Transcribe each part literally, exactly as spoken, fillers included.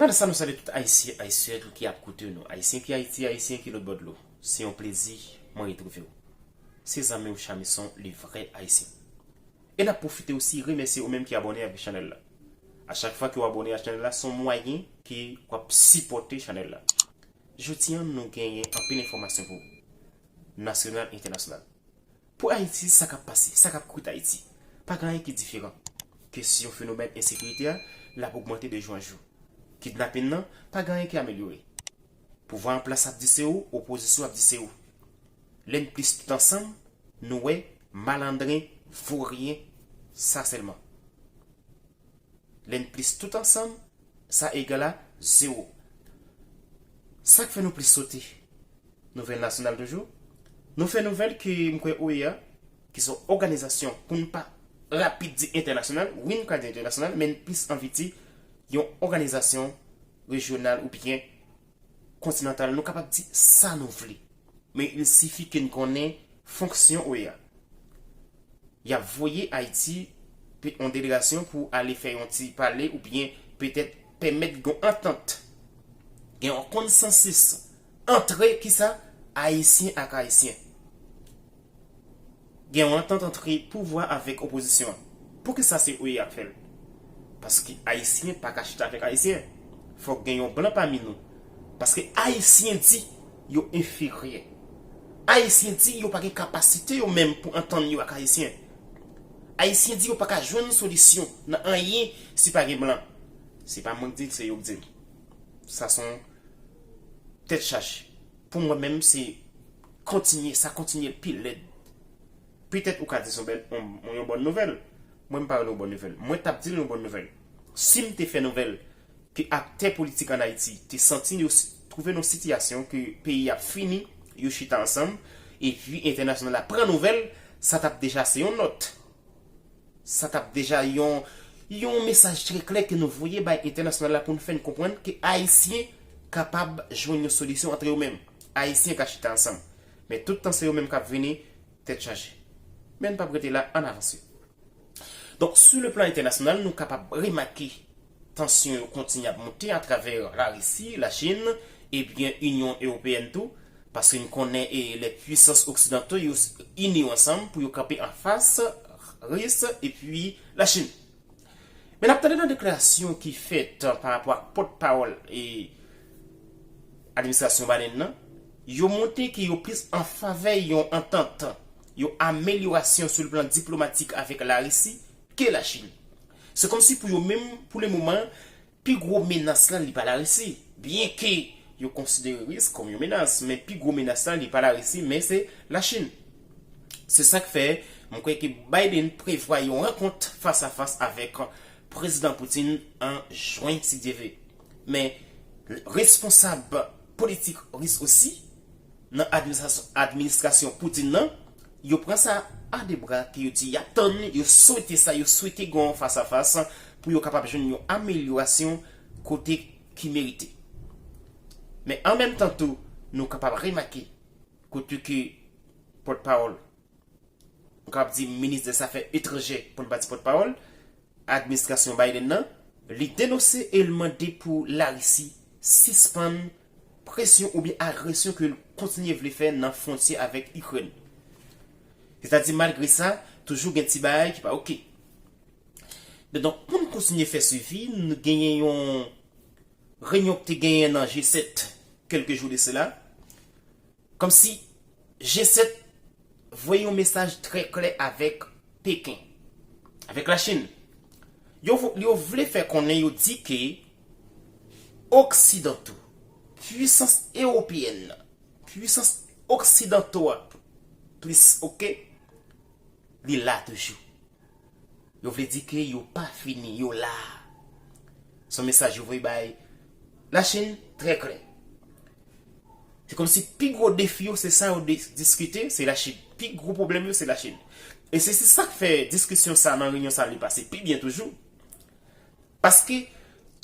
Pandan sa, nou salye tout Ayisyen, Ayisyèn ki ap koute nou. Ayisyen ki Ayiti, Ayisyen ki lòt bò dlo. Se yon plezi mwen retwouve w. Se zanmi w Chamison, le vrai Haïtien. E n ap pwofite osi remèsye ou menm ki abòne avèk chanèl la. A chak fwa ke w abòne ak chanèl la, se yon mwayen ke w ap sipòte chanèl la. Jodi a, nou genyen anpil enfòmasyon pou ou, nasyonal, entènasyonal. Pou Ayiti, sa k ap pase, sa k ap kout Ayiti, pa gen anyen ki diferan. Kesyon fenomèn ensekirite a, l ap ogmante de jou an jou. Kidnapin nan, pa gen anyen ki amelyore. Pouvwa an plas ap di se ou, opozisyon ap di se ou. Lè n plis tout ansanm, nou wè malandren, voryen, sa sèlman. Lè n plis tout ansanm, sa egal a zewo. Sa k fè nou plis sote? Nouvèl nasyonal toujou. Nou fè nouvèl ke m kwè O E A, ki se yon òganizasyon, pou n pa rapid di entènasyonal, wi, n ka di entènasyonal, men n plis anvi di yon òganizasyon rejyonal oubyen kontinantal, nou kapab di sa nou vle. Men il sifi ke n konnen fonksyon O E A. Y ap voye Ayiti pe- yon delegasyon pou ale fè yon ti pale oubyen petèt pèmèt gen yon antant, gen yon konsansis antre kisa? Ayisyen ak Ayisyen. Gen yon antant antre pouvwa avèk opozisyon an. Poukisa se O E A k fè l? Paske Ayisyen pa ka chita avèk Ayisyen. Fòk gen yon blan pami nou. Paske Ayisyen di yo enferyè. Ayisyen di yo pa gen kapasite yo menm pou antann yo ak Ayisyen. Ayisyen di yo pa ka jwenn solisyon nan anyen si pa gen blan. Se pa mwen k di l, se yo k di l. Sa se yon tèt chaje. Pou mwen menm, se kontinye, sa kontinye pi lèd. Petèt ou ka di se yon bèl, yon, yon bòn nouvèl. Mwen, m pa rele yon bòn nouvèl. Mwen t ap di l yon bòn nouvèl. Si m te fè nouvèl ke aktè politik ann Ayiti te santi yo s- twouve nan yon sitiyasyon ke peyi ap fini, yo chita ansanm, epi entènasyonal la pran nouvèl, sa t ap deja se yon nòt. Sa t ap deja yon, yon mesaj trè klè ke nou voye bay entènasyonal la pou n fè n konprann ke Ayisyen kapab jwenn yon solisyon antre yo menm. Ayisyen ka chita ansanm. Men tout tan se yo menm k ap vini, tèt chaje. Men n p ap rete la, ann avanse. Donk, sou le plan entènasyonal, nou kapab remake tansyon yo kontinye ap monte atravè Larisi, Lachin, ebyen Inyon Ewopeyèn tou, paske n konnen e lè pwisans oksidanto yo s- ini yo ansanm pou yo kanpe anfas Ris epi Lachin. Men n ap tande nan deklarasyon ki fèt pa rapò ak pòtpawòl e administrasyon Biden nan, yo montre ke yo plis an favè yon antant, yon amelyorasyon sou le plan diplomatik avèk Larisi ke Lachin. Se kòmsi pou yo menm, pou le moman, pi gwo menas la, li pa Larisi. Byenke yo konsidere Ris kòm yon menas, men pi gwo menas la, li pa Larisi, men se Lachin. Se sa k fè, mwen kwè ke Biden prevwa yon rankont fas a fas avèk Prezidan Putin an jen, si Dye vle. Men, responsab politik ris osi, nan administrasyon, administrasyon Putin nan, yo pran sa a de bra, ke yo di y ap tann, yo swete sa, yo swete gen yon fas a fas pou yo kapab jwenn yon amelyorasyon kote ki merite. Men an menm tan tou, nou kapab remake kote ke pòtpawòl, nou kapab di minis dè zafè etranjè, pou n pa di pòtpawòl, administrasyon Biden nan, li denonse e l mande pou Larisi sispann presyon oubyen agresyon ke l kontinye vle fè nan fwontyè avèk Ikrèn. Sètadi, malgre sa, toujou gen ti bagay ki pa oke. Men donk, pou n kontinye fè swivi, nou genyen yon reyinyon ki te genyen nan G sèt kèlke jou de sela. Kòmsi G sèt voye yon mesaj trè klè avèk Peken, avèk Lachin. Yo, vo- yo vle fè konnen, yo di ke oksidanto, pwisans ewopeyèn nan, pwisans oksidanto a, plis, oke, li la toujou. Yo vle di ke yo pa fini, yo la. Se yon mesaj yo voye bay Lachin trè klè. Se kòmsi pi gwo defi yo, se sa yo de- diskite, se Lachin. Pi gwo pwoblèm yo, se Lachin. E se, se sa k fè diskisyon sa nan reyinyon sa li pase pi byen toujou. Paske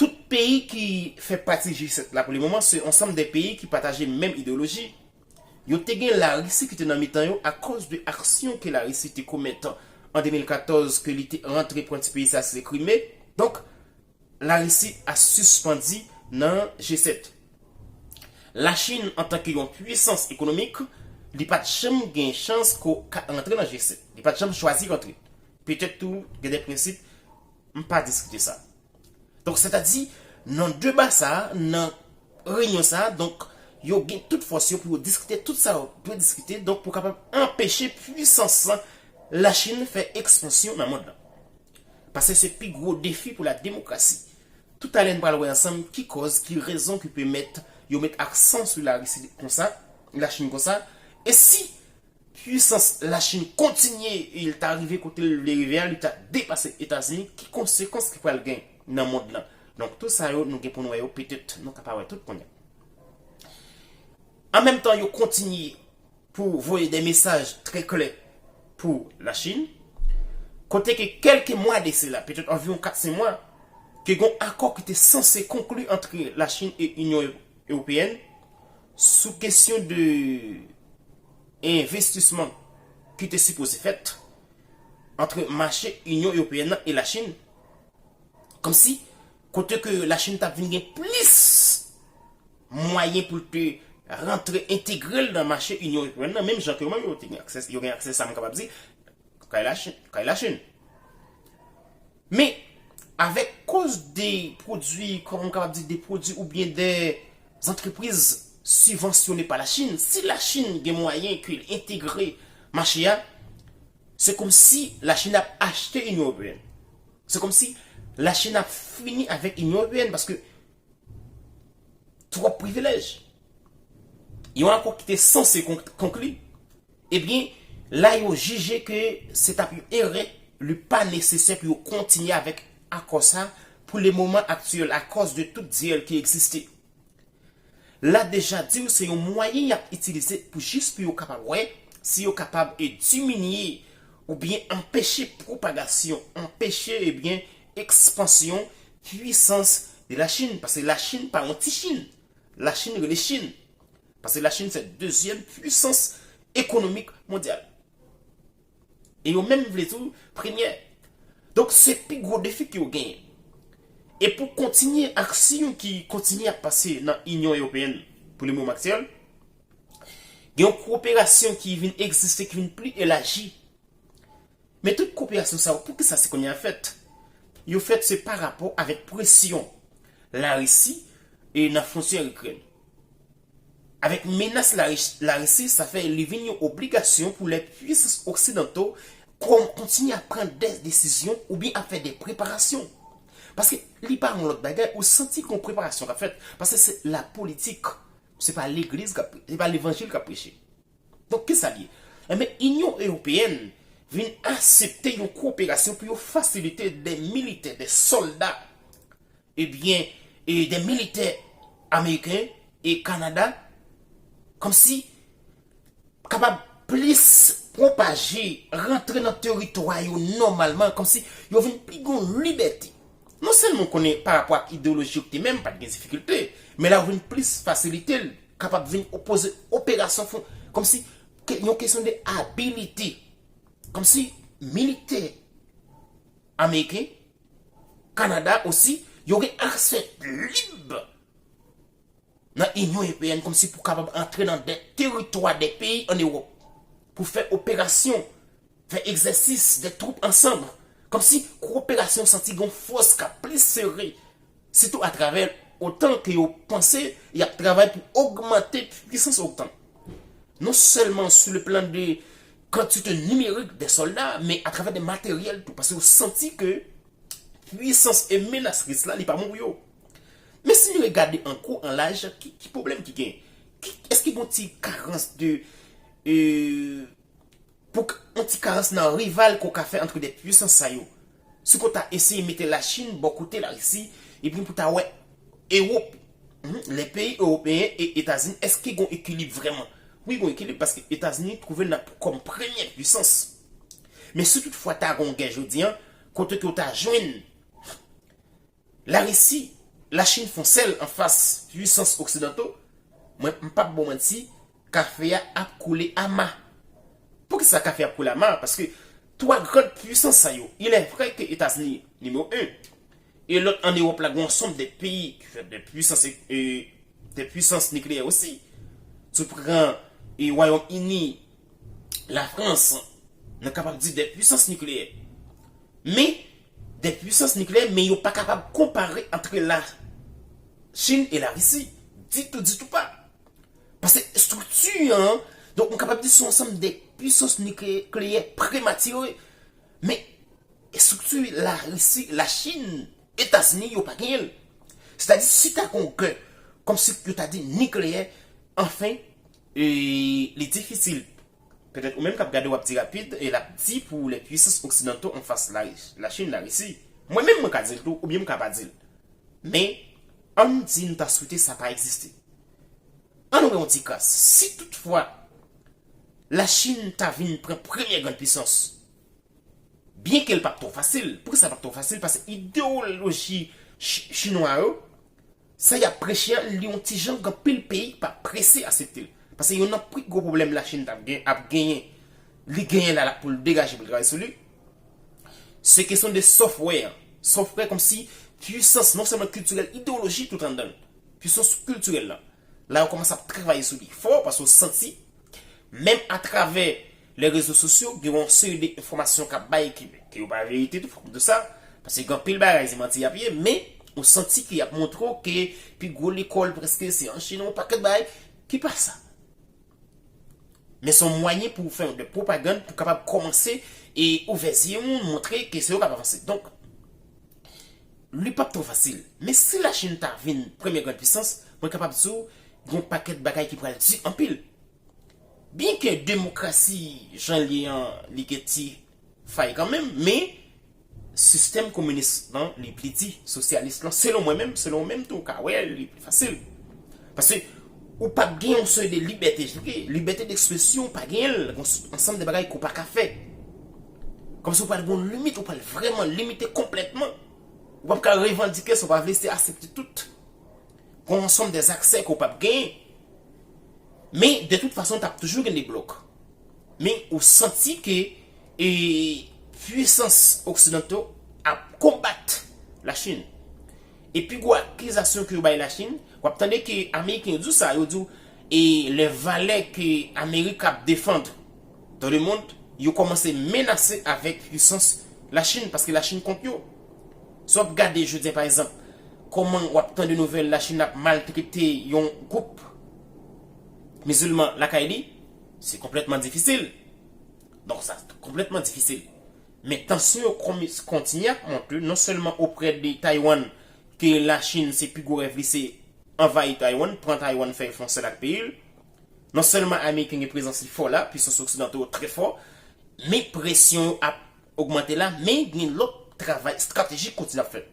tout peyi ki fè pati G sèt la pou le moman, se ansanm de peyi ki pataje menm ideyoloji. Yo te gen Larisi ki te nan mitan yo akoz de aksyon ke Larisi te komèt an de mil katòz, ke li te rantre pran ti peyi sa se Krime. Donk, Larisi a sispann di nan G sèt. Lachin, antanke yon pwisans ekonomik, li pa t janm gen chans ko ka rantre nan G sèt. Li pa t janm chwazi rantre. Petèt tou, gen de prensip, m pa diskite sa. Donk, sètadi, nan deba sa a, nan reyinyon sa a, donk, yo gen tout fòs yo pou yo diskite tout sa yo dwe diskite, donk, pou kapab anpeche pwisans Lachin fè ekspansyon nan mond lan. Paske se pi gwo defi pou la demokrasi. Toutalè, n pral wè ansanm ki kòz, ki rezon ki pèmèt yo met aksan sou Larisi konsa, Lachin konsa, e si pwisans Lachin kontinye e l ta rive kote l vle rive a, li ta depase Etazini, ki konsekans ki pral gen nan mond lan? Donk, tout sa yo, nou gen pou n wè yo, petèt, nou ka pa wè tout kounye a. An menm tan, yo kontinye pou voye de mesaj trè klè pou Lachin, kote ke kèlke mwa de sela, petèt anviwon kat senk mwa, ke gen yon akò ki te sanse konkli ant Lachin e Inyon Ewopeyèn sou kesyon de envestisman ki te sipoze fèt ant mache Inyon Ewopeyèn nan e Lachin, kòmsi kote ke Lachin t ap vin gen plis mwayen pou l te rantre entegre l nan mache Inyon Ewopeyèn nan, menm jan ke yo menm yo te gen aksè, yo gen aksè sa m kapab di, kay Lachin, kay Lachin. Men, avèk koz de pwodui, kòman m kapab di, de pwodui oubyen de zantrepriz sibvansyone pa Lachin, si Lachin gen mwayen ke l entegre mache a, se kòmsi Lachin ap achte Inyon Ewopeyèn. Se kòmsi Lachin ap fini avèk Inyon Ewopeyèn paske twòp privilèj. Yon akò ki te sanse kon- konkli, ebyen, la yo jije ke se t ap yon erè, li pa nesesè pou yo kontinye avèk akò sa pou le moman aktyèl akòz de tout dyèl ki egziste. La deja di w se yon mwayen y ap itilize pou jis pou yo kapab wè si yo kapab e diminye oubyen anpeche pwopagasyon, anpeche, ebyen, ekspansyon pwisans de Lachin. Paske Lachin pa yon ti Chin. Lachin rele Chin. Paske Lachin se dezyèm pwisans ekonomik mondyal. E yo menm vle di w premyè. Donk, se pi gwo defi ke yo genyen. E pou kontinye aksyon ki kontinye ap pase nan Inyon Ewopeyèn pou le moman aktyèl, gen yon koperasyon ki vin egziste, ki vin pli elaji. Men tout koperasyon sa yo, poukisa se kounye a fèt? Yo fèt se pa rapò avèk presyon Larisi e nan fwontyè Ikrèn. Avèk menas Lari- Larisi, sa fè li vin yon obligasyon pou lè pwisans oksidanto kon- kontinye ap pran de desizyon oubyen ap fè de preparasyon. Paske li pa yon lòt bagay, ou santi kon preparasyon k ap fèt. Paske se la politik, se pa legliz k ap, se pa levanjil k ap preche. Donk, kisa l ye? Enben, Inyon Ewopeyèn vin aksepte yon koperasyon pou yo fasilite de militè, de sòlda, ebyen, e de militè ameriken e Kanada, kòmsi kapab plis pwopaje, rantre nan teritwa yo nòmalman, kòmsi yo vin pi gon libète. Non sèlman w konnen pa rapò ak ideyoloji yo ki te menm, pa t gen difikilte, men la yo vin plis fasilite l, kapab vin opoze operasyon fon, kòmsi ke- yon kesyon de abilite, kòmsi militè ameriken, Kanada osi, yo gen aksè lib nan Inyon Ewopeyèn kòmsi pou kapab antre nan de teritwa de peyi an Ewòp pou fè operasyon, fè egzèsis de twoup ansanm. Kòmsi koperasyon santi gen yon fòs k ap plis sere, sitou atravè otan ke yo panse y ap travay pou ogmante pwisans otan. Non sèlman sou le plan de kantite nimerik de sòlda, men atravè de materyèl tou, paske yo santi ke pwisans e menas ris la, li pa bon pou yo. Men si nou regade an gwo, an laj, ki, ki pwoblèm ki gen? Ki, èske gon ti karans de, e, pou k- yon ti karans nan rival ke w ka fè ant de pwisans sa yo? Si ke w ta eseye mete Lachin bò kote Larisi, epi pou ta wè Ewòp, mhm, lè peyi ewopeyen e Etazini, èske gon ekilib vrèman? Wi, gon ekilib, paske Etazini twouve l nan, kòm premyè pwisans. Men si toutfwa ta gon gè jodi a, kote ke w ta jwenn Larisi, Lachin fè yon sèl anfas pwisans oksidanto, mwen, m p ap ba w manti, kafe a ap koule ama. Poukisa kafe a ap koule ama? Paske twa gran pwisans sa yo, il est vrai ke Etazini nimewo en, E lòt an Ewòp la, gen yon ansanm de peyi ki fè de pwisans, e, de pwisans nikleyè osi. Si w pran, e, Wayòm Ini, Lafrans, nou kapab di de pwisans nikleyè. Men, de pwisans nikleyè, men yo pa kapab konpare antre Lachin e Larisi. Ditou, ditou pa. Paske estrikti an, donk, nou kapab di se yon ansanm de pwisans nikleyè prematire. Men, estrikti Larisi, Lachin, Etazini, yo pa genyen l. Sètadi, si ta gen yon gè, kòmsi yo ta di nikleyè, anfen, e, li difisil. Petèt ou menm k ap gade, w ap di rapid, e l ap di pou les puissances occidentaux anfas la, Lachin, Larisi. Mwen menm, mwen ka di l tou, oubyen m ka pa di l. Men, ann di nou ta swete sa pa egziste. Ann wè yon ti kras. Si toutfwa Lachin ta vin pran premyè grann pwisans, byenke l p ap twò fasil, poukisa l p ap twò fasil? Paske ideyoloji ch-, chinwa yo, sa y ap preche a, li yon ti jan k anpil peyi pa prese aksepte l. Paske youn nan pi gwo pwoblèm Lachin t ap gen, ap genyen, li genyen la, la pou l degaje, pou l travay sou li, se kesyon de software. Software kòmsi pwisans non sèlman kiltirèl, ideyoloji tout anndan l. Pwisans kiltirèl la. La yo kòmanse ap travay sou li fò, paske w santi, menm atravè les réseaux sociaux, gen yon seri de enfòmasyon k ap bay ki, ki yo pa verite tou, fòk m di sa, paske gen anpil bagay se manti y ap ye, men ou santi ke y ap montre w ke pi gwo lekòl prèske se an Chin, yon pakèt bagay ki pa sa. Men se yon mwayen pou w fè de pwopagann, pou w kapab kòmanse e ouvè zye moun, montre ke se yo k ap avanse. Donk, li p ap twò fasil. Men si Lachin ta vin premye grann pwisans, mwen kapab di w, gen yon pakèt bagay ki pral di anpil. Byenke demokrasi, jan l ye an, li gen ti fay kanmenm, men sistèm kominis lan, li pli di, sosyalis lan, selon mwen menm, selon ou menm tou, ou ka wè, li pli fasil. Paske ou p ap gen yon seri de libète, libète dekspresyon, ou pa genyen l, gen yon ansanm de bagay ke w pa ka fè. Kòmsi ou pral gen yon limit, ou pral vrèman limite konplètman. Ou p ap ka revandike sa w pa vle, se aksepte tout. Gen yon ansanm de aksè ke w p ap genyen. Men, de tout fason, t ap toujou gen de blòk. Men, ou santi ke, e, pwisans oksidanto ap konbat Lachin. E pi gwo akizasyon ke yo bay Lachin, w ap tande ke Ameriken yo di w sa, yo di w, e, les valeurs ke Amerik ap défendre dans le monde, yo kòmanse menase avèk pwisans Lachin, paske Lachin kont yo. Si w ap gade, jodi a, pa egzanp, kòman w ap tande nouvèl Lachin ap maltrete yon gwoup mizilman lakay li, se konplètman difisil. Donk, sa konplètman difisil. Men tansyon yo konmi-, kontinye ap monte, non sèlman oprè de Taiwan, ke Lachin, se pi gwo rèv li, se anvayi Taiwan, pran Taiwan, fè l fè yon sèl ak peyi l. Non sèlman Ameriken gen prezans li fò la, pwisans oksidanto yo trè fò, men presyon yo ap ogmante la, men gen lòt travay estratejik kontinye ap fèt.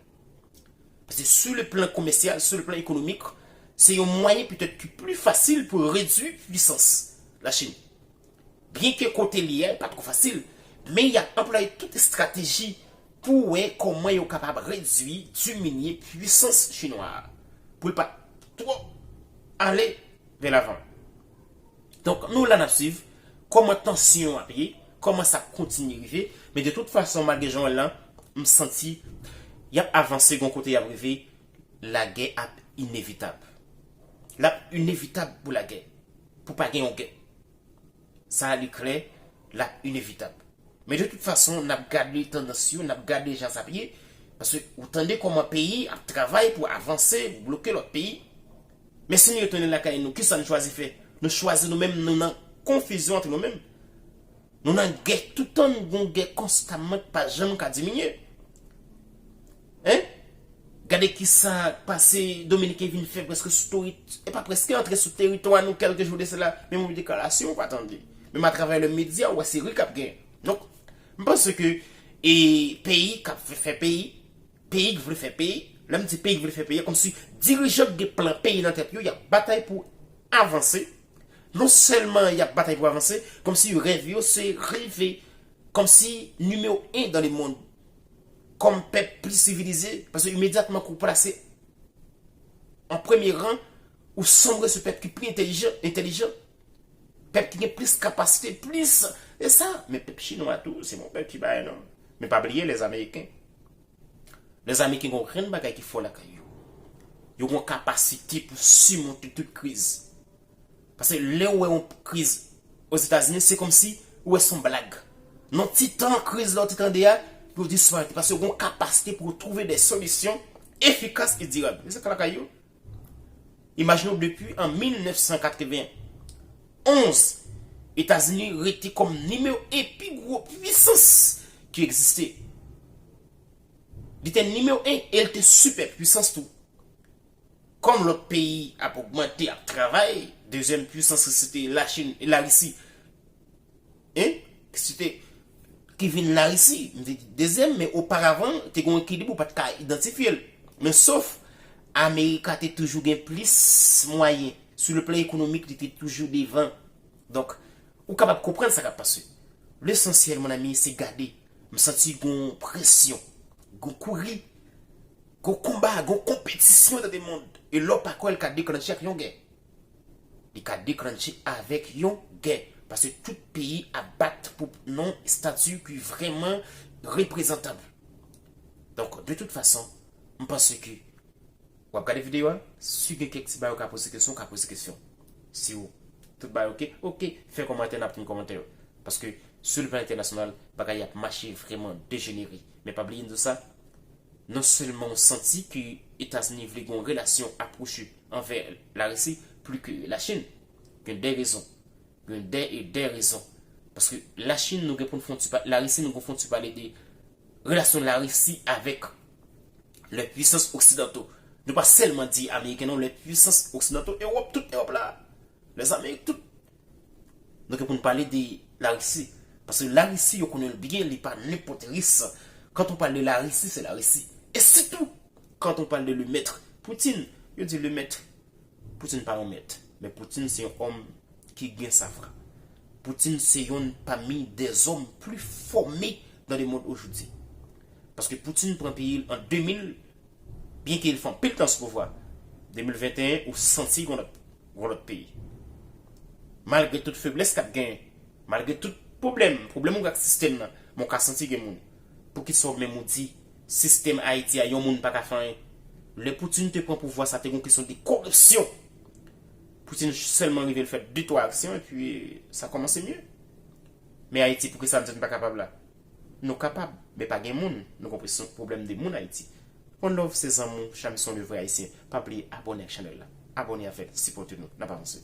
Paske sou le plan komèsyal, sou le plan ekonomik, se yon mwayen petèt ki pli fasil pou redui pwisans Lachin. Byenke kote li ye a, li pa twò fasil, men y ap anplwaye tout estrateji pou wè kòman yo kapab redui, diminye pwisans chinwa a, pou l pa twò ale vè lavan. Donk, nou la n ap swiv kòman tansyon ap ye, kòman sa ap kontinye rive, men de tout fason, malgre jan w wè l lan, m santi y ap avanse, gon kote y ap rive, lagè ap inevitab. L ap inevitab pou lagè, pou pa gen yon gè. Sa a li klè, l ap inevitab. Men de tout fason, n ap gade tandans yo, n ap gade jan sa ap ye, paske ou tande kòman peyi ap travay pou avanse, pou bloke lòt peyi. Men si nou retounen lakay nou, kisa nou chwazi fè? Nou chwazi nou menm, nou nan konfizyon ant nou menm. Nou nan gè, toutan nou gon gè konstamman ki pa janm ka diminye. Hein? Gade kisa k pase, Dominiken vin fè prèske sou teri-, e pa prèske, antre sou teritwa nou kèlke jou de sela, menm yon deklarasyon ou pa tande. Menm atravè le medya, ou wè se ri k ap gen. Donk, m panse ke, e, peyi k ap fè, fè peyi, peyi k vle fè peyi, lè m di peyi k vle fè peyi, kòmsi dirijan k gen plan peyi nan tèt yo, y ap batay pou avanse. Non sèlman y ap batay pou avanse, kòmsi rèv yo se rive kòmsi nimewo en dans le monde, kòm pèp pli sivilize, paske imedyatman ke w plase an premye ran, ou sanble se pèp ki pli entèlijan, entèlijan, pèp ki gen plis kapasite, plis, e sa, men pèp chinwa tou, se yon pèp ki bagay non. Men pa bliye lèzameriken. Lèzami, gen yon grenn bagay ki fò lakay yo. Yo gen yon kapasite pou simonte tout kriz. Paske lè w wè yon kriz Ozetazini, se kòmsi ou wè se yon blag. Nan ti tan kriz la ou te tande a, pou yo disparèt. Paske yo gen yon kapasite pou yo twouve de solisyon efikas e dirab. E se ka lakay yo. Imajine w depi an mil nèf san katrevenn onz, Etazini rete kòm nimewo en pi gwo pwisans ki egziste. Li te nimewo en e l te sipè pwisans tou. Kòm lòt peyi ap ogmante, ap travay, dezyèm pwisans se te Lachin e Larisi. Hein? Ki se te, ki vin Larisi, m te di dezyèm, men oparavan, te gen yon ekilib ou pa t ka idantifye l. Men sof, Amerika te toujou gen plis mwayen. Sou le plan ekonomik, li te toujou devan. Donk, ou kapab konprann sa k ap pase. Lesansyèl, mon ami, se gade. M santi gon presyon, gon kouri, gon konba, gon konpetisyon nan lemonn. E lè w pa kwè, l ka deklannche ak yon gè. Li ka deklannche avèk yon gè. Paske tout peyi ap bat pou non estati ki vrèman reprezantab. Donk, de tout fason, m panse ke w ap gade videyo a, si gen kèk ti bagay ou ka poze kesyon, ou ka poze kesyon. Si w, tout bagay oke, oke, fè kòmantè, n ap tann kòmantè yo. Paske, sou le plan entènasyonal, bagay ap mache vrèman dejenere. Men pa bliye m di w sa, non sèlman w santi ke Etazini vle gen yon relasyon apwoche anvè Larisi pli ke Lachin, gen de rezon. Gen de e de rezon. Paske Lachin, nou gen pou n fè yon ti pa-, Larisi, nou gen pou n fè yon ti pale de relasyon Larisi avèk lè pwisans oksidanto. Nou pa sèlman di Ameriken non, lè pwisans oksidanto, Ewòp, tout Ewòp la, Lèzamerik, tout. Nou gen pou n pale de Larisi. Paske Larisi, yo konnen l byen, li pa nenpòt ris. Quand on parle de la Russie, c'est la Russie. Et surtout, quand on parle de le maître Poutine, yo di le maître. Poutine pa yon mèt, men Poutine se yon òm ki gen savwa. Poutine se yonn pami dèzòm pli fòme dans le monde aujourd'hui. Paske Poutine pran peyi l an de mil, byenke l fè anpil tan sou pouvwa. De mil venteyen, ou santi gon lòt, gon lòt peyi. Malgre tout feblès k ap genyen, malgre tout pwoblèm, pwoblèm ou gen ak sistèm nan, men w ka santi gen moun. Poukisa w menm ou di sistèm Ayiti a, yon moun pa ka fè anyen? Lè Poutine te pran pouvwa, sa te gon kesyon de koripsyon. Poutine sèlman rive l fè de twa aksyon, epi sa kòmanse mye. Men Ayiti, poukisa n di n pa kapab la? Nou kapab, men pa gen moun. Nou konprann se yon pwoblèm de moun Ayiti. One love, se zanmi w, Chamison le vrai haïtien. Pa bliye abòne ak chanèl la. Abòne avè l, sipòte nou. N ap avanse.